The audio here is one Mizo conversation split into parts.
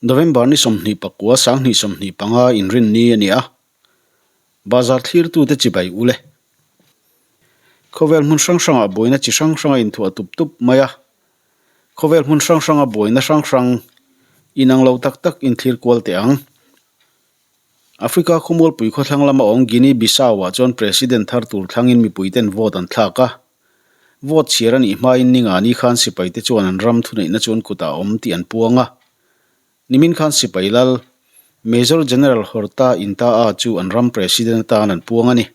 November ni 29 2025 inrinni a ni a, bazar thlirtute chibai ule. Khawvel hmun hrang hrangah buaina chi hrang hrang a inthuah tup tup mai a, khawvel hmun hrang hranga buaina hrang hrang inang lo tak tak inthlir kual teh ang. Africa khawmualpui khawthlang lama awm Guinea-Bissau-ah chuan President thar tur thlangin mipuiten vote an thlak a. Vote chhiar a nih hmain Ningani khan sipaite chuan an ram thuneihna chu an kutah a awm tih an puang a. Nimin khan sipai lal, Major General Horta Inta-a chu an ram President atan an puang a ni.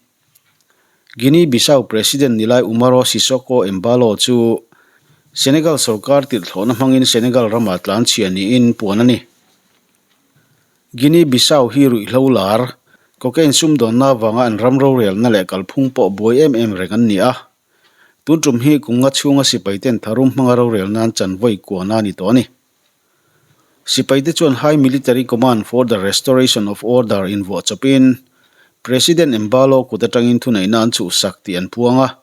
Guinea-Bissau President nilai Umaro Sissoco Embalo chu Senegal sorkar tirhthlawhna hmangin Senegal ramah tlanchhia niin puan a ni. Guinea-Bissau hi ruihhlo lar, cocaine sumdawnna avanga an ram rorelna leh kalphung pawh buai em em reng an ni a. Tun tum hi kum nga chhunga sipaiten tharum hmanga rorel nan chanvawi kuana a ni tawh a ni. Sipaite chuan High Military Command for the Restoration of Order invuah chawpin President Embalo kut atangin thuneihna an chhuhsak tih an puang a.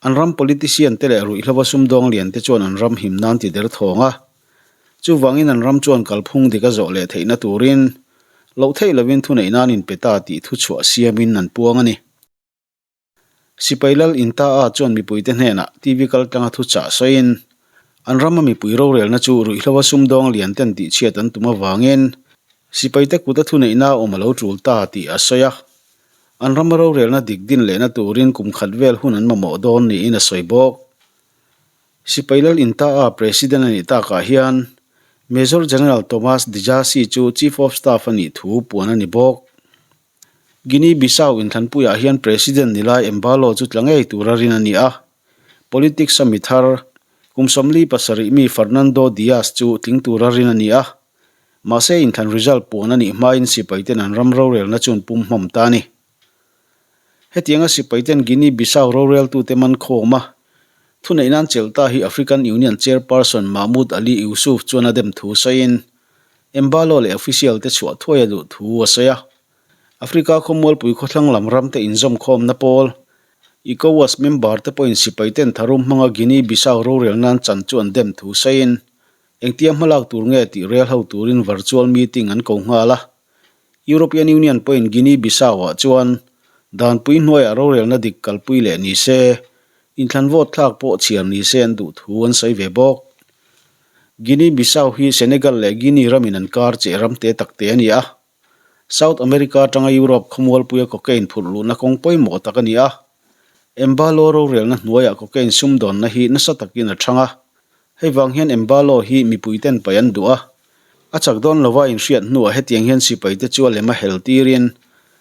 An ram politician te leh ruihhlova sumdawng lian te chuan an ram him nan ti der thawng a. Chuvangin an ram chuan kalphung dik a zawh leh theihna turin loh theih lovin thuneih nan inpe ta tih thuchhuah siamin an puang a ni. Sipai Lal Inta-a chuan mipuite hnenah TV kaltlanga thuchah sawiin, an rama mipui rorelna chu ruihhlova sumdawng lian ten tihchhiat an tum avangin sipaite kuta thuneihna awm a lo tul ta tih a sawi a. An rama rorelna dik din lehna turin kum khat vel hun an mamawh dawn niin a sawi bawk. Sipai Lal Inta-a President a nih takah hian Major General Thomas Dijasi chu Chief of Staff a nih thu puan a ni bawk. Guinea-Bissau inthlanpuiah hian President nilai Embalo chu tla ngei tura rin a ni a. Politics a mi thar, kum 47 mi Fernando Dias chu tling tura rin a ni a. Mahse inthlan result puan a nih hmain sipaiten an ram rorelna chu an pum hmawm ta a ni. Hetianga sipaiten Guinea-Bissau roreltute man khawm a, thuneih nan chelh ta hi African Union chairperson Mahmoud Ali Youssouf chuan a dem thu sawiin, Embalo leh official te chhuah thuai a duh thu a sawi a. Africa khawmualpui khawthlang lam ramte inzawmkhawmna pawl, ECOWAS member te pawhin sipaiten tharum hmanga Guinea-Bissau rorel nan chan chu an dem thu sawiin, Engtia hmalak tur nge tih rel ho turin virtual meeting an ko nghal a. European Union pawhin Guinea-Bissau-ah chuan danpui hnuaiah rorelna dik kalpui leh ni se, inthlan vote thlak pawh chhiar ni se an duh thu an sawi ve bawk. Guinea-Bissau hi Senegal leh Guinea ramin an kar cheh ram te tak te a ni a. South America atanga Europe khawmualpuia cocaine phurh luhna kawng pawimawh tak a ni a. Embalo rorelna hnuaiah cocaine sumdawnna hi nasa takin a chhang a. Hei vang hian Embalo hi mipuiten paih an duh a. A chak dawn lova inhriat hnuah hetiang hian sipaite chu a lem a hel tirin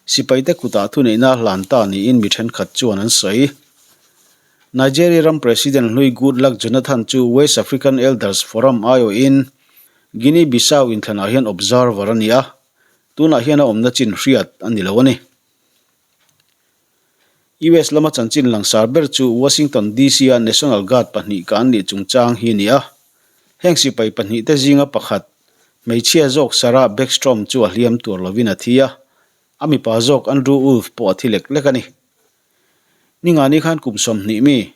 sipaite kutah thuneihna a hlan ta niin mi thenkhat chuan an sawi. Nigeria ram President hlui Goodluck Jonathan chu West African Elders Forum aiawhin Guinea-Bissau inthlanah hian observer a ni a, tunah hian a awmna chin hriat a ni lo a ni. US lama chanchin langsar ber chu Washington DC-a National Guard pahnih ka an nih chungchang hi a ni a. Heng sipai pahnihte zinga pakhat, hmeichhia zawk Sarah Beckstrom chu a hliam tur lovin a thi a, a mipa zawk Andrew Wolfe pawh a thi lek lek a ni. Ningani khan kum 20 mi,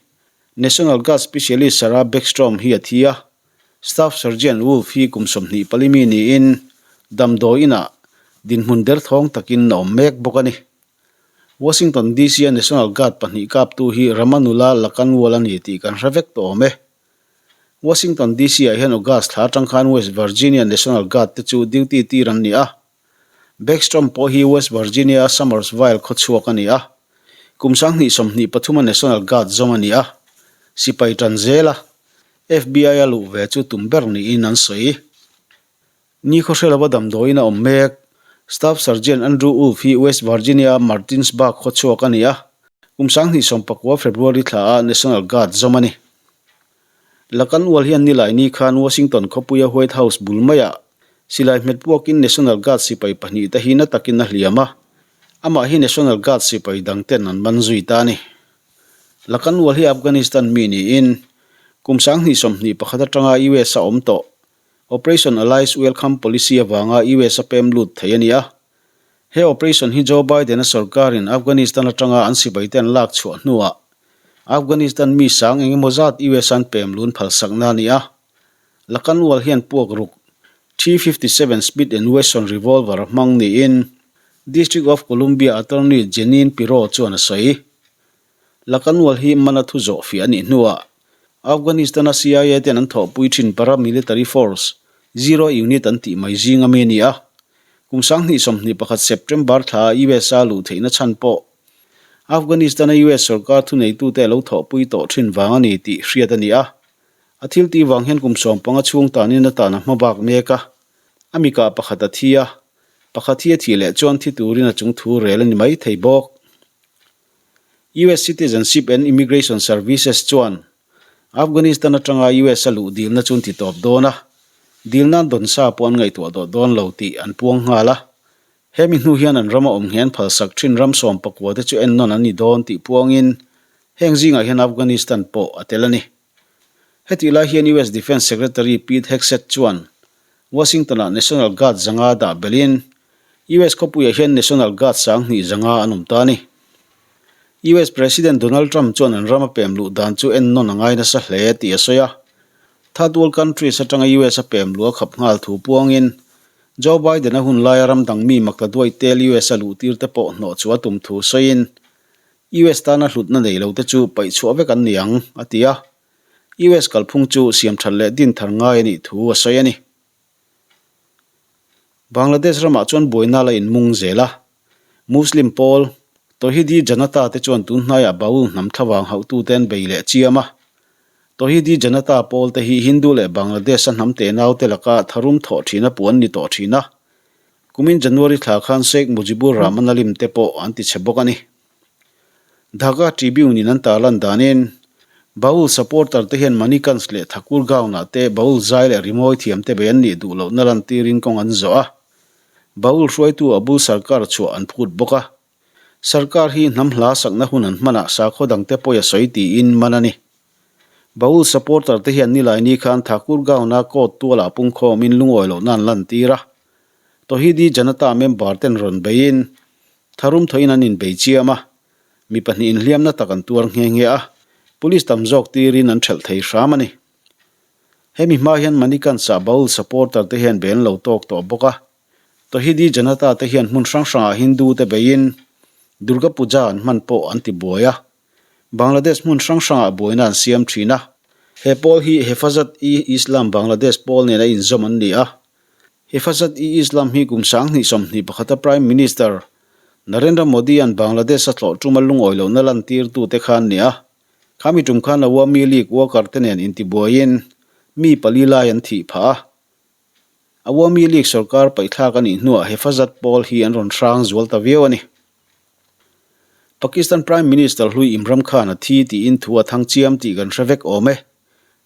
National Guard Specialist Sarah Beckstrom hi a thi a, Staff Sergeant Wolf hi kum 24 mi niin damdawi inah dinhmun derthawng takin a awm mek bawk a ni. Washington DC-a National Guard pahnih kaptu hi Rahmanullah Lakanwal a ni tih kan hre vek tawh awm e. Washington DC-ah hian August thla atang khan West Virginia National Guard te chu duty tir an ni a, Beckstrom pawh hi West Virginia-a Summersville khawchhuak a ni a, kum 2023 a National Guard zawm a ni a, sipai tan zel a, FBI-a luh ve chu tum ber niin an sawi. Ni khawhre lova damdawiin a awm mek. Staff Sergeant Andrew Wolf hi West Virginia-a Martinsburg khawchhuak a ni a, kum 2019 February thla a National Guard zawm a ni. Lakanwal hian Nilaini khan Washington khawpuia White House bul maiah silai hmet puakin National Guard sipai pahnih te hi na takin a hliam a, amah hi National Guard sipai dang ten an man zui ta a ni. Lakanwal hi Afghanistan mi niin kum 2021 atanga US a awm tawh Operation Allies Welcome Policy avanga US a pem lut thei a ni a. He operation hi Joe Biden-a sorkarin Afghanistan atanga an sipaite an lak chhuah hnuah Afghanistan mi sang eng emaw zat US-a an pem lun phalsakna a ni a. Lakanwal hian puak ruk. .357 Smith and Wesson revolver a hmang niin District of Columbia Attorney Jeanine Pirro chuan a sawi. Lakanwal hi mana thu zawh fiah a nih hnuah Afghanistan-a CIA ten an thawhpui thin paramilitary force, Zero Unit an tih mai zing ami a ni a. Kum 2021 September thla a US a luh theihna chhan pawh Afghanistan-a US sorkar thuneitute a lo thawhpui tawh thin vang a ni tih hriat a ni a. A thil tih vang hian kum 15 chhung tanin atan a hma bak mek a. A mikah pakhat a thi a, pakhat hi a thih leh chuan thi turin a chung thu rel a ni mai thei bawk. US Citizenship and Immigration Services chuan Afghanistan atanga US a luh dilna chu an ti tawp dawn a, dil nan dawn sa pawh an ngaihtuah dawh dawn lo tih an puang nghal a. Hemi hnu hian an rama awm ngheh an phalsak thin ram sawm pakua te chu ennawn an ni dawn tih puangin heng zingah hian Afghanistan pawh a tel a ni. Hetih lai hian US Defence Secretary Pete Hegseth chuan Washington-ah National Guard zanga dah belhin US khawpuiah hian National Guard 2000 zanga an awm ta a ni. US President Donald Trump chuan an rama pem luh dan chu ennawn a ngai nasa hle tih a sawi a. Third World countries atanga US a pem luh a khap nghal thu puangin Joe Biden-a hun laia ram dang mi makta duai tel US a luhtir te pawh hnawh chu a tum thu sawiin US tana hlutna nei lo te chu paih chhuah vek an ni ang, a ti a. US kalphung chu siam that leh din thar ngai a nih thu a sawi a ni. Bangladesh ramah chuan buaina la inmung zel a. Muslim pawl, Tohidi Janata te chuan tun hnaiah Baul hnam thlavang hauhtute an bei leh chiam a. Tohidi Janata pawl te hi Hindu leh Bangladesh-a hnam tenaute laka tharum thawh thina puan ni tawh thin a. Kumin January thla khan Sheikh Mujibur Rahman a lim te pawh an ti chhe bawk a ni. Dhaka Tribune in an tarlan danin Baul supporter te hian Manikanj leh Thakurgaon ah te Baul zai leh rimawi thiam te bei an nih duh lohna lantirin kawng an zawh a. Baul hruaitu Abul Sarkar chhuah an phut bawk a. Sarkar hi hnam hla sakna hun an hmanah sakhaw dangte pawi a sawi tiin man a ni. Baul supporter te hian Nilaini khan Thakurgaon-a court tualah pungkhawmin lungawi lohna an lantir a. Tohidi Janata member ten rawn beiin tharum thawhin an inbei chiam a, mi pahnih inhliamna tak an tuar nghe nghe a, police tam zawk tirin an ṭhelh thei hram a ni. Hemi hma hian Manikansa Baul supporter te hian bei an lo tawk tawh bawk a, Tohidi Janata te hian hmun hrang hrangah Hindu te beiin Durga Puja an hman pawh an ti buai a, Bangladesh hmun hrang hrangah buaina an siam thin a. He pawl hi Hefazat-e-Islam Bangladesh pawl nena inzawm an ni a. Hefazat-e-Islam hi kum 2021 a Prime Minister Narendra Modi-a'n Bangladesh a tlawh tuma lungawi lohna lantirtute kha an ni a. Khami tum khan Awami League worker te nen intibuaiin mi pali lai an thih phah a. Awami League sorkar paihthlak a nih hnuah Hefazat pawl hi an rawn hrang zual ta viau a ni. Pakistan Prime Minister hlui Imram Khan a thi tiin thu a thang chiam tih kan hre vek awm e.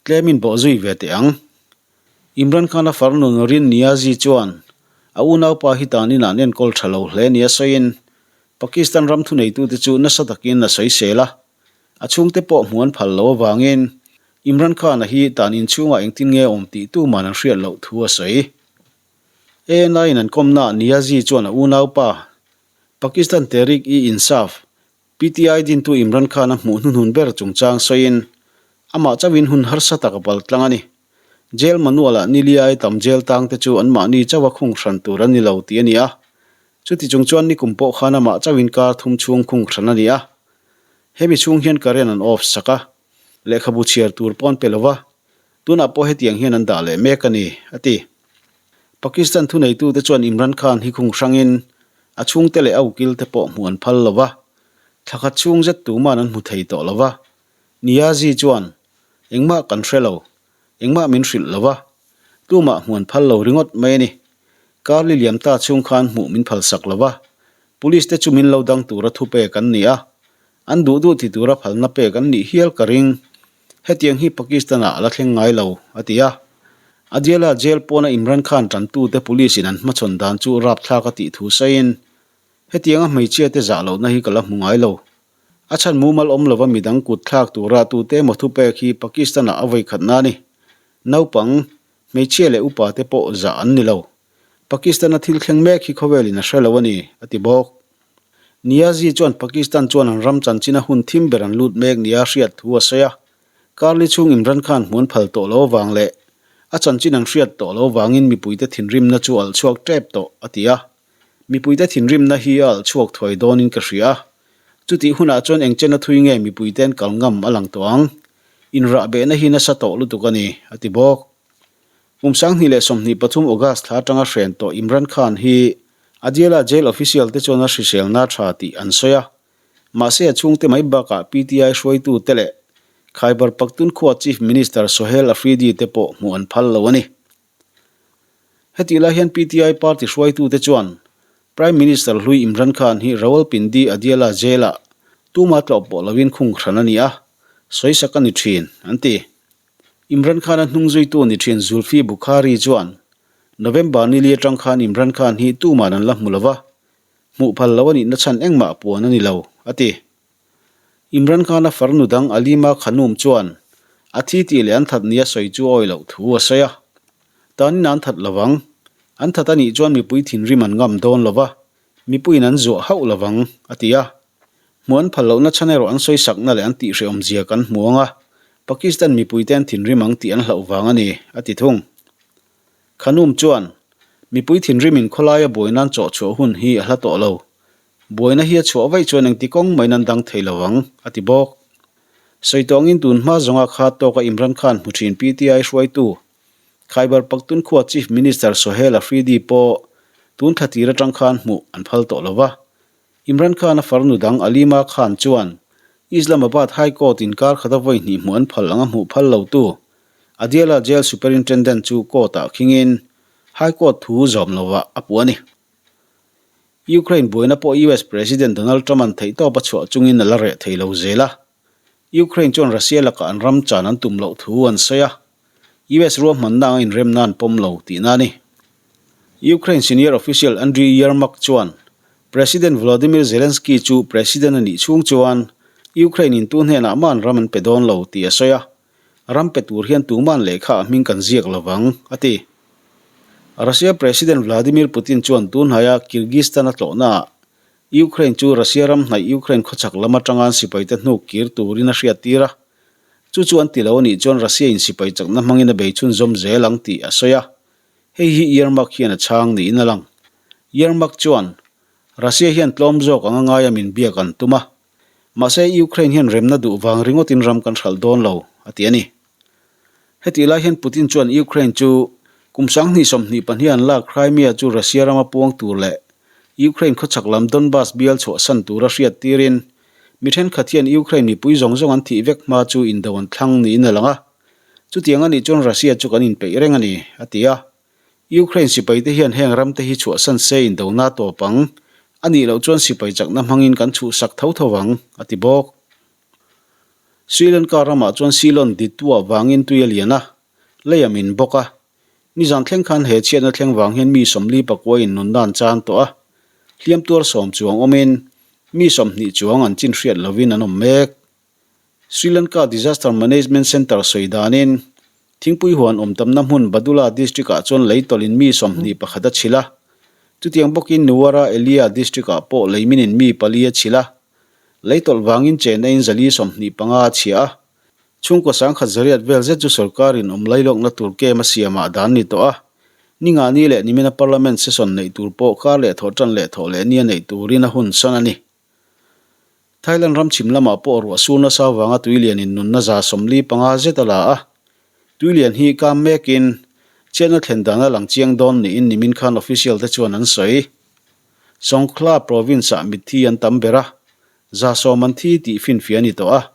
Tlemin bawh zui ve teh ang. Imran Khan-a farnu Noreen Niazi chuan a unaupa hi tan inah an enkawl tha lo hle nia sawiin Pakistan ram thuneitute chu nasa takin a sawisel a. A chhungte pawh hmu an phal lo avangin Imran Khan-a hi tan inchhungah engtin nge awm tih tuman an hriat loh thu a sawi. ANI-in an kawmnaah Niazi chuan a unaupa, Pakistan Tehreek-e-Insaf, PTI dintu Imran Khan-a hmuh hnuhnun ber chungchang sawiin, amah chauhin hun harsa tak a pal tlang a ni. Jail manual-ah Niliai tam jail tangte chu anmahni chauha khung hran tur an ni lo tih a ni a. Chuti chung chuan nikum pawh khan amah chauhin kar thum chhung khung hran a ni a. Hemi chhung hian current an off sak a. Lehkhabu chhiar tur pawh an pe lo va, tunah pawh hetiang hian an dah leh mek a ni, a ti. Pakistan thuneitute chuan Imran Khan hi khung hrangin a chhungte leh a ukil te pawh hmuh an phal lo va, thla khat chhung zet tuman an hmu thei tawh lo va. Niazi chuan, Engmah kan hre lo, engmah min hrilh lo va, tumah hmuh an phal lo ringawt mai a ni. Karli liam ta chhung khan hmuh min phalsak lo va, police te chu min lo dang tura thupek an ni a, An duh duh ti tura phalna pek an nih hial ka ring. Hetiang hi Pakistan-ah a la thleng ngai lo, a ti a. Adiala jail pawna Imran Khan tantute police-in an hmachhawn dan chu rapthlak a tih thu sawiin, Hetianga hmeichhiate zah lohna hi ka la hmu ngai lo. A chhan mumal awm lova midang kut thlak tura tute emaw thupek hi Pakistan-ah a vawikhatna a ni. Naupang, hmeichhia leh upate pawh zah an ni lo. Pakistan-a thil thleng mek hi khawvelin a hre lo a ni, a ti bawk. Niazi chuan Pakistan chuan an ram chanchina hun thim ber an lut mek nia hriat thu a sawi a. Karli chhung Imran Khan hmuan phal tawh lo avang leh A chanchin an hriat tawh lo vangin mipuite thinrimna chu alh chhuak tep tawh, a ti a. Mipuite thinrimna hi a alh chhuak thuai dawnin ka hria a. Chutih hunah chuan engchena thui nge mipuite an kal ngam a lang tawh ang. Inrahbehna hi nasa tawh lutuk a ni, a ti bawk. Kum 2023 August thla atanga hren tawh Imran Khan hi Adiala jail official te chuan a hriselna tha tih an sawi a. Mahse a chhungte mai bakah PTI hruaitu te leh Khyber Pakhtunkhwa Chief Minister Sohail Afridi te pawh hmuh an phal lo a ni. Hetih lai hian PTI party hruaitu te chuan Prime Minister hlui Imran Khan hi Rawalpindi Adiala jail-ah tuma tlawh pawh lovin khung hran a ni a, sawisak a ni thin, an ti. Imran Khan-a hnungzuitu ni thin Zulfi Bukhari chuan, November nili atang khan Imran Khan hi tuman an la hmu lo va, hmuh phal lo a nihna chhan engmah puan a ni lo, a ti. Imran Khan-a farnu dang Alima Khanum chuan a thi tih leh an that nia sawi chu awi loh thu a sawi a. Tanin an that lo vang. An that a nih chuan mipui thinrim an ngam dawn lo va, Mipuiin an zuah hauh lo vang, a ti a. Hmuh an phal lohna chhan erawh an sawisakna leh an tihhrehawmzia kan hmu ang a, Pakistan mipuite an thinrim ang tih an hlauh vang a ni, a ti thung. Khanum chuan, Mipui thinrimin khawlaia buaina an chawh chhuah hun hi a hla tawh lo. Buaina hi a chhuah vaih chuan engti kawng main an dang thei lo vang, a ti bawk. Sawi tawngin tun hma zawnga kha tawka Imran Khan hmu thin PTI hruaitu Khyber Pakhtunkhwa Chief Minister Sohail Afridi pawh tun thla tir atang khan hmuh an phal tawh lo va. Imran Khan-a farnu dang Alima Khan chuan Islamabad High Court in kar khata vawi hnih hmuh an phal anga hmuh phal lotu Adiala Jail Superintendent chu court-ah khingin High Court thu zawm lovah a puh a ni. Ukraine buaina pawh US President Donald Trump-a'n theihtawp a chhuah chungin a la reh thei lo zel a. Ukraine chuan Russia lakah an ram chan an tum loh thu an sawi a, US ruahmanna anga inremna an pawm lo tihna a ni. Ukraine senior official Andriy Yermak chuan President Volodymyr Zelensky chu president a nih chhung chuan Ukraine in tu hnenah mah an ram an pe dawn lo tih a sawi a, ram pe tur hian tuma'n lehkha a hming kan ziak lovang, a ti. Russia President Vladimir Putin chuan tunhnaia Kyrgyzstan a tlawhnaah Ukraine chu Russia ram hnaih Ukraine khawchhak lam atanga an sipaite hnuk kir turin a hriattir a, chu chu an ti lo a nih chuan Russia in sipai chakna hmangin a bei chhunzawm zel ang tih a sawi a, hei hi Yermak hian a chhang niin a lang. Yermak chuan, Russia hian tlawm zawk anga ngaia min biak an tum a, mahse Ukraine hian remna duh vang ringawtin ram kan hralh dawn lo, a ti a ni. Hetih lai hian Putin chuan Ukraine chu kum 2022 an lak Crimea chu Russia rama puang tur leh Ukraine khawchhak lam Donbas bial chhuahsan tura hriat tirin mi thenkhat hian Ukraine mipui zawng zawng an thih vek hma chu indo an thlang niin a lang a. Chutiang a nih chuan Russia chu kan inpeih reng a ni, a ti a. Ukraine sipaite hian heng ramte hi chhuahsan se indona tawp ang, a nih loh chuan sipai chakna hmangin kan chhuhsak tho tho ang, a ti bawk. Sri Lanka ramah chuan Ceylon Dittu-ah vangin tui a lian a, lei a min bawk a. Nizan thleng khan he chhiatna thleng vang hian mi 40 pakuain nunna an chan tawh a, hliam tuar sawm chuang awmin mi 20 chuang an chin hriat lovin an awm mek. Sri Lanka Disaster Management Centre sawi danin thingpui huan awm tamna hmun Badulla District-ah chuan lei tawlhin mi 21 a chhilh a, chutiang bawkin Nuwara Eliya District-ah pawh lei minin mi pali a chhilh a. Lei tawlh vangin chen a in 425 a chhia a, chhungkaw sangkhat zariat vel zet chu sorkarin awm lailawkna tur kem a siamah dan ni tawh a. Ningani leh nimina Parliament session neih tur pawh kar leh thawh tan leh thawh leh nia neih turin a hun san a ni. Thailand ram chhim lamah pawh ruah sur nasa vanga tuilianin nunna 45 zet a la a, tuilian hi kam mekin chhiatna thlen dan a lang chiang dawn niin nimin khan official te chuan an sawi. Songkhla province-ah mitthi an tam ber a, 100 an thi tih finfiah a ni tawh a.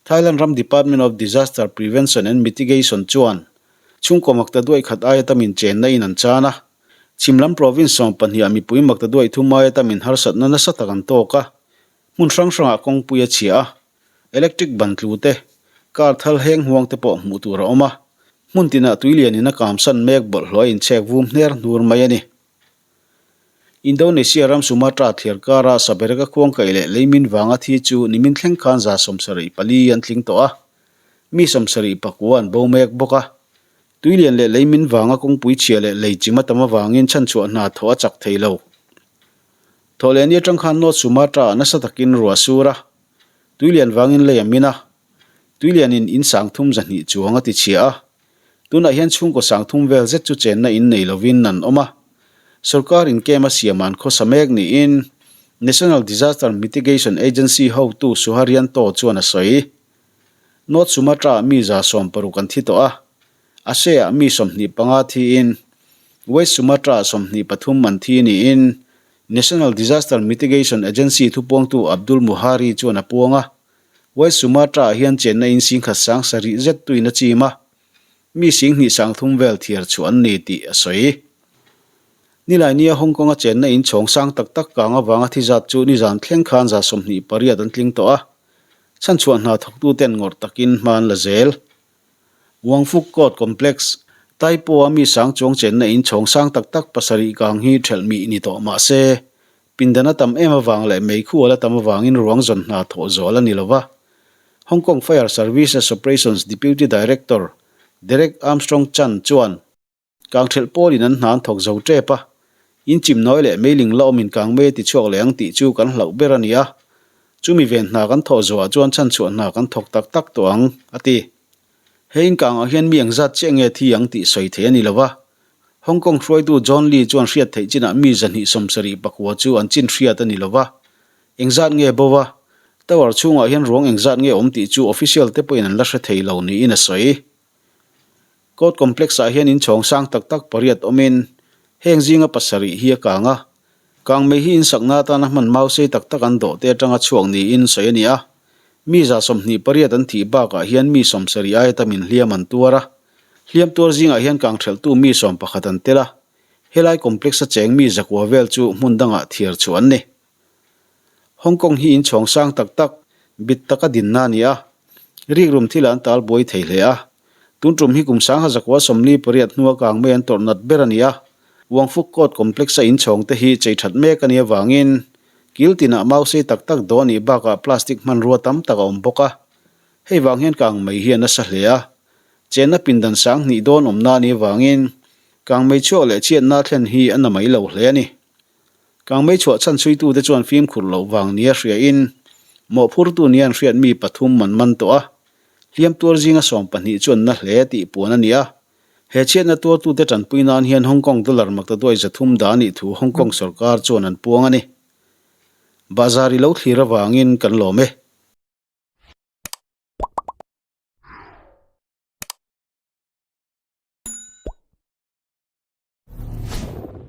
Thailand ram Department of Disaster Prevention and Mitigation chuan chhungkaw makta duaih khat aia tamin chenna in an chan a. Chhim lam province 12 ah mipui makta duaih thum aia tamin harsatna nasa tak an tawk a, hmun hrang hrangah kawngpui a chhia a, electric ban tlu te, car thal heng huang te pawh hmuh tur a awm a. Hmun tinah tuilianin a kamsan mek bawlhhlawh a inchhek vum hner hnur mai a ni. Indonesia ram Sumatra thliar kara Sabereka khuangkaih leh leimin vanga thi chu nimin thleng khan 74 an tling tawh a, mi 74 an bo mek bawk a. Tuilian leh leimin vanga kawngpui chhia leh lei chim a tam avangin chhanchhuah hna thawh a chak thei lo. Thawhlehni atang khan North Sumatra ah nasa takin ruah a sur a, tuilian vangin lei a min a, tuilianin in sang thum 200 chuang a ti chhia a. Tunah hian chhungkaw sangthum vel zet chu chenna in nei lovin an awm a. Sorkar in camp a siam an khawsa mek niin National Disaster Mitigation Agency hotu Suharyanto chuan a sawi. North Sumatra-ah mi 160 an thi tawh a, Aceh-ah mi 25 thiin West Sumatra-ah 23 an thi niin National Disaster Mitigation Agency thupuangtu Abdul Muhari chuan a puang a. West Sumatra-ah hian chenna in singkhat sang sarih zet tuin a chim a, mi singhnih sang thum vel thiar chhuah an ni tih a sawi. Nilainia Hong Kong-a chenna in chhawng sang tak tak kang avanga thi zat chu nizan thleng khan 28 an tling tawh a, chhanchhuah hna thawktuten ngawrh takin hma an la zel. Wang Fuk Court Complex, Tai Po-a mi sang chuang chenna in chhawng sang tak tak pasarih kang hi ṭhelh mih ni tawh mah se, Pindan a tam em avang leh meikhu a la tam avangin ruang zawn hna thawh zual a ni lo va. Hong Kong Fire Services Operations Deputy Director Derek Armstrong Chan chuan kangthelh pawlin an hna an thawk zo tep a, in chim nawi leh meiling la awmin kang mei a ti chhuak leh ang tih chu kan hlauh ber a ni a, chumi ven hna kan thawh zuah chuan chhanchhuah hna kan thawk tak tak tawh ang, a ti. He inkangah hian mi engzat chiah nge thi ang tih sawi theih a ni lo va. Hong Kong hruaitu John Lee chuan hriat theih chinah mi 274 chu an chin hriat a ni lo va. Engzat nge bo va? Tower chhungah hian ruang engzat nge awm tih chu official te pawhin an la hre thei lo niin a sawi. Court complex-ah hian inchhawng sang tak tak pariat awmin heng zinga pasarih hi a kang a. Kangmei hi insakna atana hman mau sei tak tak an dawh te atanga chhuak niin sawi a ni a. Mi 28 an thih bakah hian mi 70 aia tamin hliam an tuar a. Hliam tuar zingah hian kangthelhtu mi 11 an tel a. Helai complex a cheng mi zakua vel chu hmun dangah thiar chhuah an ni. Hong Kong hi inchhawng sang tak tak, bit taka dinna a ni a. Rikrum thil an tal buai thei hle a. Tun tum hi kum sangha zakua 48 hnua kangmei an tawrh nat ber a ni a. Wang Fuk Court Complex-a inchhawng te hi chei that mek a nih avangin kil tinah mau sei tak tak dawh a nih bakah plastic hmanrua tam tak a awm bawk a. Hei vang hian kangmei hi a nasa hle a. Chenna pindan sang hnih dawn awmna a nih avangin kangmei chhuak leh chhiatna thlen hi a na mai lo hle a ni. Kangmei chhuah chhan chhuitute chuan fimkhur loh vang nia hriain mawhphurtu nia an hriat mi pathum an man tawh a. Hliam tuar zinga 12 chuan na hle tih puan a ni a. He chhiatna tuartute tanpui nan hian Hong Kong dollar maktaduai 300 dah a nih thu Hong Kong sorkar chuan an puang a ni. Bahzar i lo thlir avangin kan lawm e.